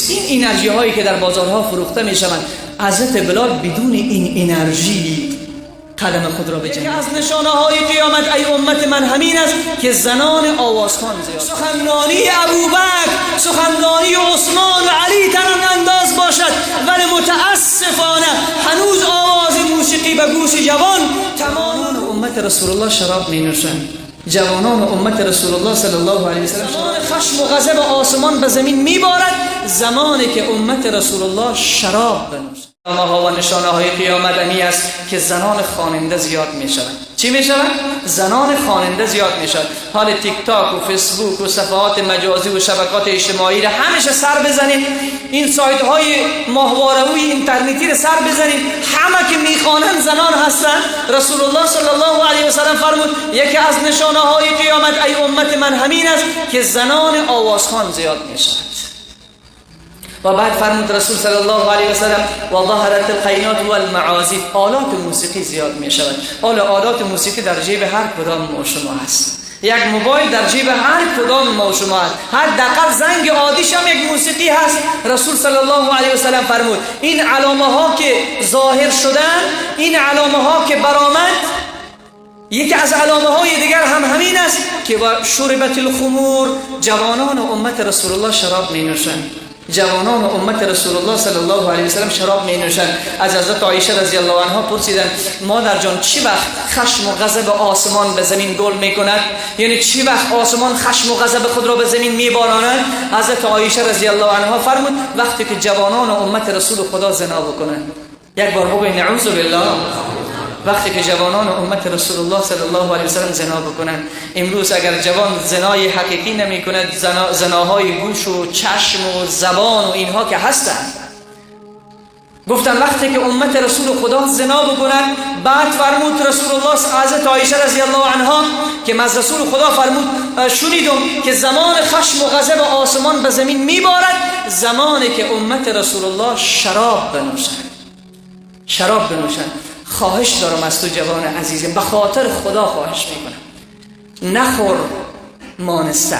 این انرژی هایی که در بازارها فروخته می شوند، حضرت بلال بدون این انرژی قدم خود را به جنت. از نشانه های قیامت ای امت من همین است که زنان آوازخوان زیاد. سخنرانی ابوبکر، سخنرانی عثمان و علی ترن انداز باشد، ولی متاسفانه هنوز آواز موسیقی به گوش جوان. تمام امت رسول الله شراب می نوشند. جوانان امت رسول الله صلی الله علیه و سلم، زمان خشم و غضب آسمان به زمین میبارد، زمانی که امت رسول الله شراب بنوشند. ها و نشانه های قیامت امی است که زنان خواننده زیاد می شوند. چی می شوند؟ زنان خواننده زیاد می شوند. حال تیک تاک و فیسبوک و صفحات مجازی و شبکات اجتماعی را همیشه سر بزنید، این سایت های ماهواره‌ای اینترنتی را سر بزنید، همه که میخوانند زنان هستند. رسول الله صلی الله علیه و سلم فرمود یکی از نشانه های قیامت ای امت من همین است که زنان آوازخوان زیاد می شوند. و بعد فرمود رسول صلی الله علیه و سلم و ظهرت القینات والمعازف، آلات موسیقی زیاد می شود. حالا آلات موسیقی در جیب هر کدام ما شما هست، یک موبایل در جیب هر کدام ما شما هست، هر دقیقه زنگ عادیش هم یک موسیقی هست. رسول صلی الله علیه و سلم فرمود این علامه ها که ظاهر شدن، این علامه ها که برآمد، یکی از علامه های دیگر هم همین است که و شربت الخمور، جوانان امت رسول الله شراب می نوشند. جوانان امت رسول الله صلی الله علیه و سلم شراب می نوشند. از حضرت عایشه رضی الله عنها پرسیدند مادر جان چی وقت خشم و غضب آسمان به زمین گل می کند؟ یعنی چی وقت آسمان خشم و غضب خود را به زمین می باراند؟ حضرت عایشه رضی الله عنها فرمود وقتی که جوانان امت رسول خدا زنا بکنند. یک بار بگوین نعوذ بالله. وقتی که جوانان امت رسول الله صلی الله علیه و سلم زنا بکنند. امروز اگر جوان زنای حقیقی نمی کند، زناهای گوش و چشم و زبان و اینها که هستند. گفتن وقتی که امت رسول خدا زنا بکنند، بعد فرمود رسول الله حضرت عایشه رضی الله عنها که از رسول خدا فرمود شنیدم که زمان خشم و غضب آسمان به زمین میبارد، زمانی که امت رسول الله شراب بنوشند. شراب بنوشند. خواهش دارم از تو جوان عزیزم، به خاطر خدا خواهش میکنم، نخور مانستر.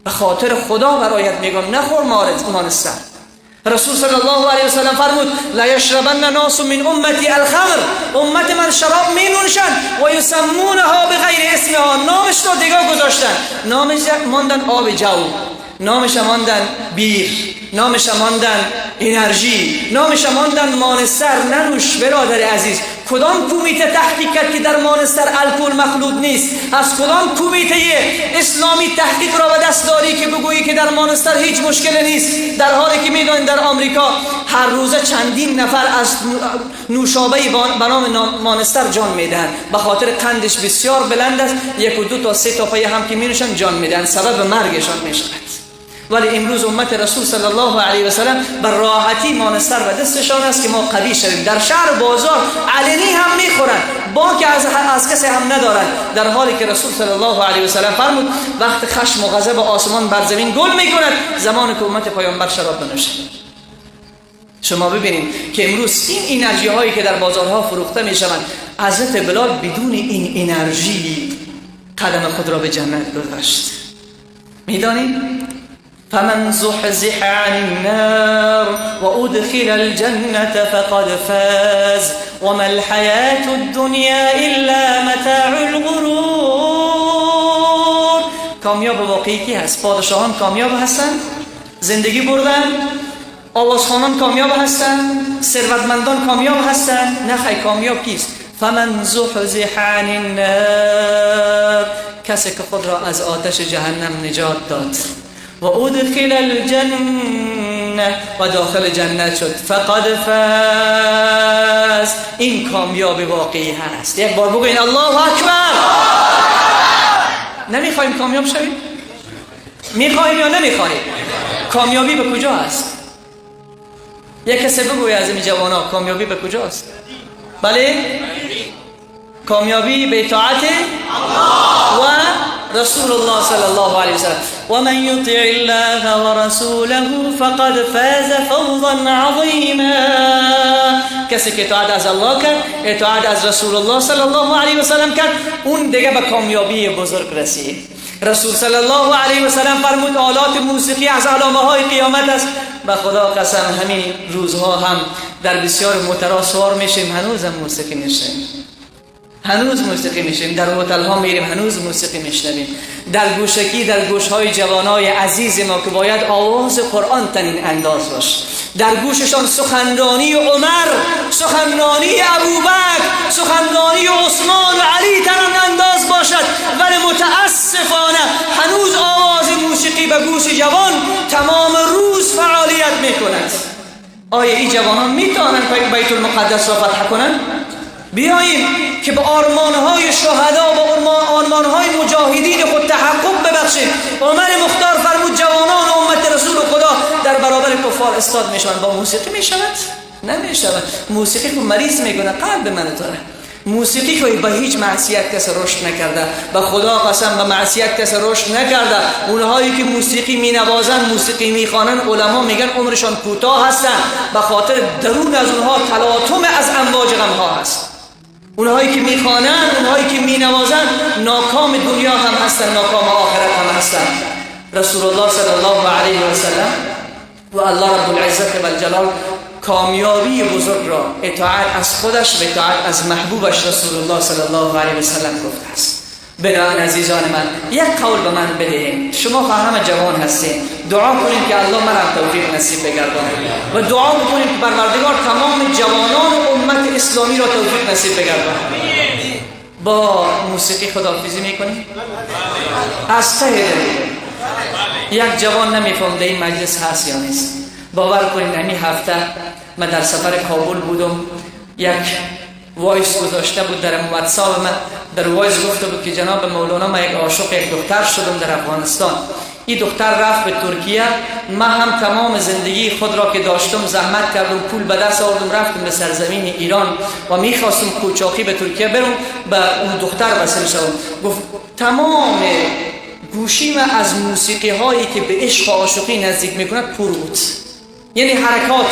به خاطر خدا برایت میگم نخور مانستر. رسول صلی الله علیه و سلم فرمود لا یشربن ناس من امتی الخمر، امت من شراب می نوشند و یسمونها بغیر اسمها، نامش را دیگه گذاشتن، نامش ماندن آب جو، نامش ماندن بیر، نامش ماندن انرژی، نامش ماندن مانستر. ننوش برادر عزیز. کدام کمیته تحقیق کرد که در مانستر الکل مخلوط نیست؟ از کدام کمیته اسلامی تحقیق را به دست داری که بگویی که در مانستر هیچ مشکل نیست؟ در حالی که میدانید در آمریکا هر روزه چندین نفر از نوشابه به نام مانستر جان میدهند، به خاطر قندش بسیار بلند است، 1 و 2 تا 3 تا پای هم که مینوشند جان میدهند، سبب مرگشان میشود. ولی امروز امت رسول صلی الله علیه و سلم بر راحتی مانستر و دستشان است که ما قوی شویم. در شهر بازار علنی هم میخورند، با که از کسی هم ندارند، در حالی که رسول صلی الله علیه و سلم فرمود وقت خشم و غضب آسمان بر زمین گل میکند، زمان که امت پیامبر شراب بنوشد. شما ببینید که امروز این انرژی هایی که در بازارها فروخته میشوند، حضرت بلال بدون این انرژی قدم خود را به جنت گذاشت. میدانید فمن زحزح عن النار وأدخل الجنة فقد فاز وما الحياة الدنيا إلا متاع الغرور. کامیاب واقعی کی هست؟ پادشاهان کامیاب هستند، زندگی بردن، آوازخوانان کامیاب هستند، ثروتمندان کامیاب هستند؟ نه خیر، کامیاب کیست؟ فمن زحزح عن النار، کسی که خود را از آتش جهنم نجات داد، و ادخل الجنه و داخل جنت شد، فقد فاز. این کامیاب واقعی هست. یک بار بگوین الله اکبر. نمیخوایم کامیاب شویم؟ میخوایم یا نمیخوایم؟ کامیابی به کجا است؟ یک کسی بگوی از این جوانا کامیابی به کجاست؟ بله، کامیابی به اطاعت الله و رسول الله صلی الله علیه وسلم. ومن يطع الله ورسوله فقد فاز فوزا عظیما. کسی که اطاعت از الله کرد، اطاعت از رسول الله صلی الله علیه وسلم کرد، اون دیگه به کامیابی بزرگ رسید. رسول صلی الله علیه و سلم فرمود آلات موسیقی از علامه های قیامت است. به خدا قسم همین روزها هم در بسیار موترها سوار میشیم، هنوز هم موسیقی میشنویم، هنوز موسیقی میشنویم. در هتل ها میریم، هنوز موسیقی میشنویم. در گوشکی، در گوش های جوانای عزیز ما که باید آواز قرآن تنین انداز باشه، در گوششان سخنرانی عمر، سخنرانی ابوبکر، سخنرانی عثمان و علی تنین انداز باشد، ولی متاسفانه هنوز آواز موسیقی به گوش جوان تمام روز فعالیت میکند. آیا این جوانان میتوانند بیت المقدس را فتح کنند؟ بیاییم که به آرمانهای شهدا و آرمانهای مجاهدین خود تحقق ببخشیم. عمر مختار فرمود جوانان امت رسول خدا در برابر کفار استاد میشوند. با موسیقی میشود؟ نمیشود. موسیقی خود مریض میکنه قلب من داره. موسیقی که به هیچ معصیت کس رشد نکرده، به خدا قسم به معصیت کس رشد نکرده. اونهایی که موسیقی مینوازن، موسیقی میخوانن، علما میگن عمرشان کوتاه هستن، به خاطر درون از اونها تلاطم از امواج غمها هست. اونهایی که میخوانن، اونهایی که مینوازن، ناکام دنیا هم هستن، ناکام آخرت هم هستن. رسول الله صلی الله علیه و سلم و الله رب العزت و الجلال کامیابی بزرگ را اطاعت از خودش و اطاعت از محبوبش رسول الله صلی الله علیه و سلم گفته است. بنابراین عزیزان من، یک قول به من بدهیم. شما همه جوان هستین، دعا کنیم که الله مرا توفیق نصیب بگرداند و دعا بکنیم که پروردگار تمام جوانان امت اسلامی را توفیق نصیب بگرداند. با موسیقی خداحافظی میکنیم از ته دل. یک جوان نمیفهم در این مجلس هست یا نیست. باور کنین همین هفته من در سفر کابل بودم، یک voice گذاشته بود در واتساپ من. در voice گفته بود که جناب مولانا من یک عاشق یک دختر شدم در افغانستان. این دختر رفت به ترکیه، من هم تمام زندگی خود را که داشتم زحمت کردم، پول به دست آوردم، رفتم به سرزمین ایران و میخواستم کوچاقی به ترکیه برم، به اون دختر وصل شدم. گفت تمام گوشیم از موسیقی هایی که به عشق و عاشقی نزدیک میکند پر بود. یعنی حرکات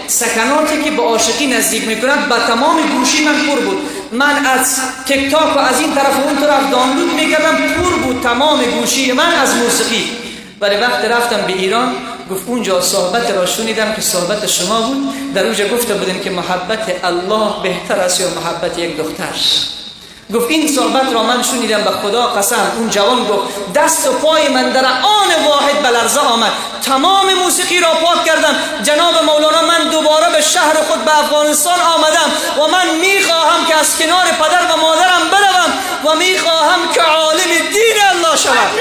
سکناتی که به عاشقی نزدیک میکند به تمام گوشی من پر بود. من از تیک تاک و از این طرف و اون طرف دانلود میکردم، پر بود تمام گوشی من از موسیقی. ولی وقت رفتم به ایران، گفت اونجا صحبت را شنیدم که صحبت شما بود، در اونجا گفته بودیم که محبت الله بهتر است یا محبت یک دختر. گفت این صحبت را من شنیدم، به خدا قسم. اون جوان گفت دست و پای من در آن واحد به لرزه آمد، تمام موسیقی را پاک کردم. جناب مولانا من دوباره به شهر خود به افغانستان آمدم و من میخواهم که از کنار پدر و مادرم بروم و میخواهم که عالم دین الله شوم.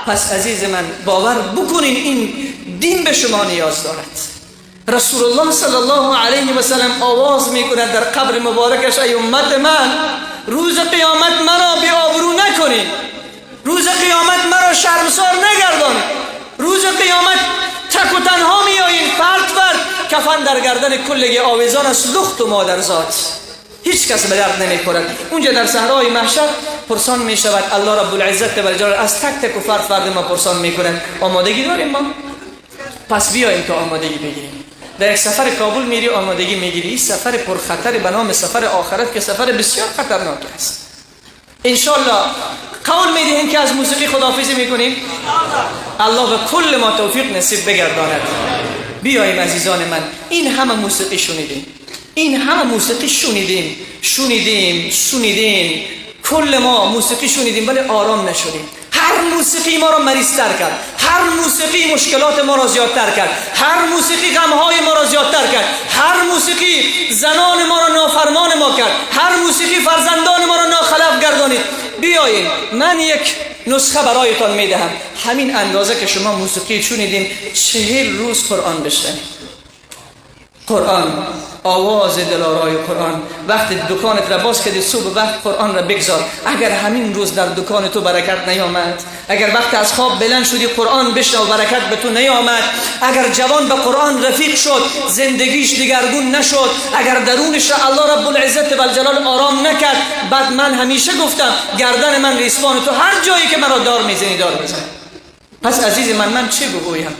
پس عزیز من باور بکنین این دین به شما نیاز دارد. رسول الله صلی الله علیه و سلم آواز میکند در قبر مبارکش ای امت من، روز قیامت مرا بی آبرو نکنید، روز قیامت مرا شرمسار نگردانید، روز قیامت تک و تنها میآیین، فرد فرد، کفن در گردن کلگی آویزان است، لخت و مادرزاد، هیچ کس به درد نمیخورد. اونجا در صحرای محشر پرسان میشود، الله رب العزت و الجلال از تک تک و فرد فرد ما پرسان میکند. آمادگی داریم ما؟ پس بیاییم که آمادگی بگیریم. در یک سفر کابل میری آمادگی میگیری، این سفر پرخطر به نام سفر آخرت که سفر بسیار خطرناک است. انشالله قول میدهیم که از موسیقی خداحافظی میکنیم. الله به کل ما توفیق نصیب بگرداند. بیاییم عزیزان من، این همه موسیقی شنیدیم، این همه موسیقی شنیدیم، شنیدیم، شنیدیم، کل ما موسیقی شنیدیم ولی آرام نشدیم. هر موسیقی ما را مریض‌تر کرد، هر موسیقی مشکلات ما را زیادتر کرد، هر موسیقی غمهای ما را زیادتر کرد، هر موسیقی زنان ما را نافرمان ما کرد، هر موسیقی فرزندان ما را ناخلف گردانید. بیایید من یک نسخه برایتان میدهم، همین اندازه که شما موسیقی شنیدین 40 روز قرآن بشنوید. قرآن، آواز دلارای قرآن. وقتی دکانت را باز کردی صبح وقت قرآن را بگذار. اگر همین روز در دکان تو برکت نیامد، اگر وقت از خواب بلند شدی قرآن بشنو برکت به تو نیامد، اگر جوان به قرآن رفیق شد زندگیش دگرگون نشد، اگر درونش را الله رب العزت و الجلال آرام نکرد، بعد من همیشه گفتم گردن من ریسمان تو، هر جایی که مرا دار میزنی دار میزنی. پس عزیز من، من چه بگویم؟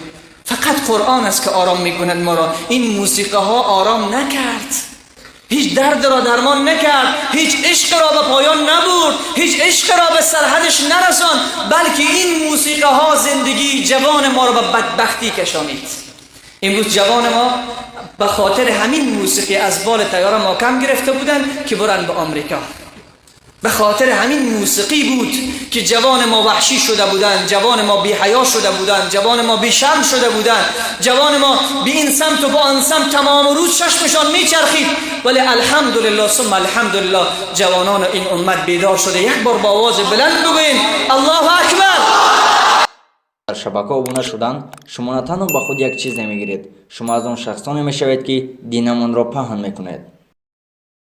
فقط قرآن است که آرام میکند ما را. این موسیقی ها آرام نکرد. هیچ درد را درمان نکرد، هیچ عشق را به پایان نبرد، هیچ عشق را به سرحدش نرساند، بلکه این موسیقی ها زندگی جوان ما را به بدبختی کشانید. امروز جوان ما به خاطر همین موسیقی از بال طیاره ما کم گرفته بودن که برن به آمریکا. به خاطر همین موسیقی بود که جوان ما وحشی شده بودند، جوان ما بی حیا شده بودند، جوان ما بی شرم شده بودند، جوان ما به این سمت و به آن سمت تمام روز چشمشان میچرخید. ولی الحمدلله ثم الحمدلله جوانان این امت بیدار شده. یک بار با آواز بلند بگوییم الله اکبر. در شبکه обуна шудан шумо на танҳо ба худ як чиз намегиред, шумо аз он шахсоне мешавед, ки динамонро паҳн мекунед.